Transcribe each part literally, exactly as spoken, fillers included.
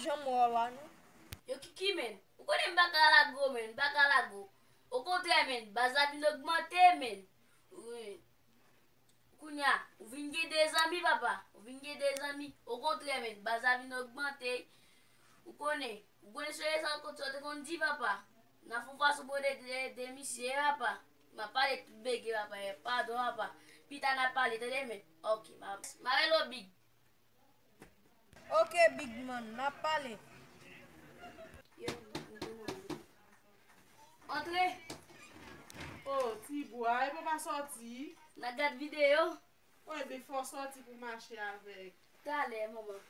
Chanm wè w la, non? Yo, Kiki, men. Ou konnen m pa ka lago, men. M pa ka lago. Okontrè, men. Baz la vin ogmante, men. Wi. Kounye a, ou vin gen de zanmi, papa. Ou vin gen de zanmi. Okontrè, men. Baz la vin ogmante. Ou konnen. Ou konnen se sa ou te konn di, papa. Nan fon fason pou de, de, de misye, papa. M ap pale tout bege, papa. E padon, papa. Pita n ap pale, tande, men. Ok, m a, m a rele w, Big. Ok, Big Man, n ap pale. Yo, antre. Oh, Tibwa, epi w pa sòti? N a gad videyo. Wi, men fò w sòti pou mache avèk. Talè, manman.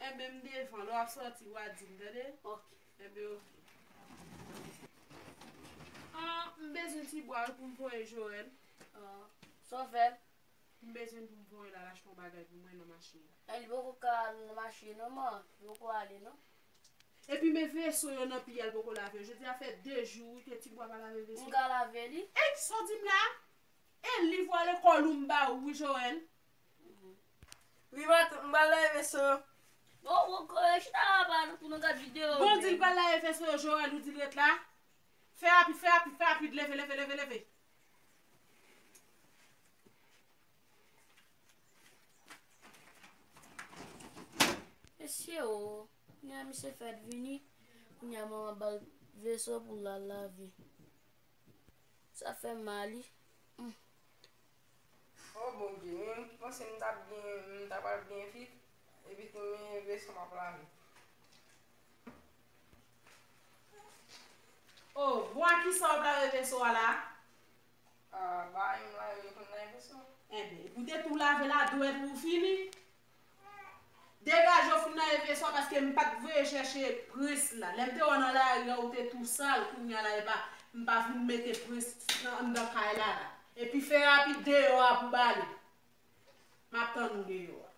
Enben, m devan, lè w ap sòti, w a di m, tande? Ok. Enben, ok. Ah, m bezwen Tibwa pou m voye Joël. Ah, sa w fè? M bezwen pou m voye l al achte yon bagay pou mwen nan mache a. E li poko ka al nan mache non, man. Li poko ale non. Epi men veso yo nan pye a, l poko lave yo. Jodi a fè de jou wi ke Tibwa pa lave veso. M ka lave li. Ey, sa w di m la? E liv w al lekòl ou m ba ou wi, Joël. Wi, matant, m pral lave veso yo. Bon, bon, chita la, pa pou nou gad videyo. Bon, di l pral lave veso yo, Joël, ou di l ret la. Fè rapid, fè rapid, fè rapid, leve, leve, leve, leve. Mesye o, kounye a misye fèk vini, kounye a manman ba l veso pou l al lave. Sa fè m mal, wi. Hmm. Oh, Bondye, men m panse m t ap byen, m ta pral byen vit, epi tou men veso m ap lave. Oh, bon, a kisa w ap lave veso a la? Ah, ba, m lave, m lave veso. Enben, epi w te tou lave la dwèt pou w fini. Degaje w fin nan eveswa paske m pa t voye chèche prens la. Lè m te wè w nan lari a, ou te tou sal, kounye a la, epa, m pa vin mete prens nan anndan kay la la. Epi fè rapid deyò a pou bale. M ap tann ou deyò a.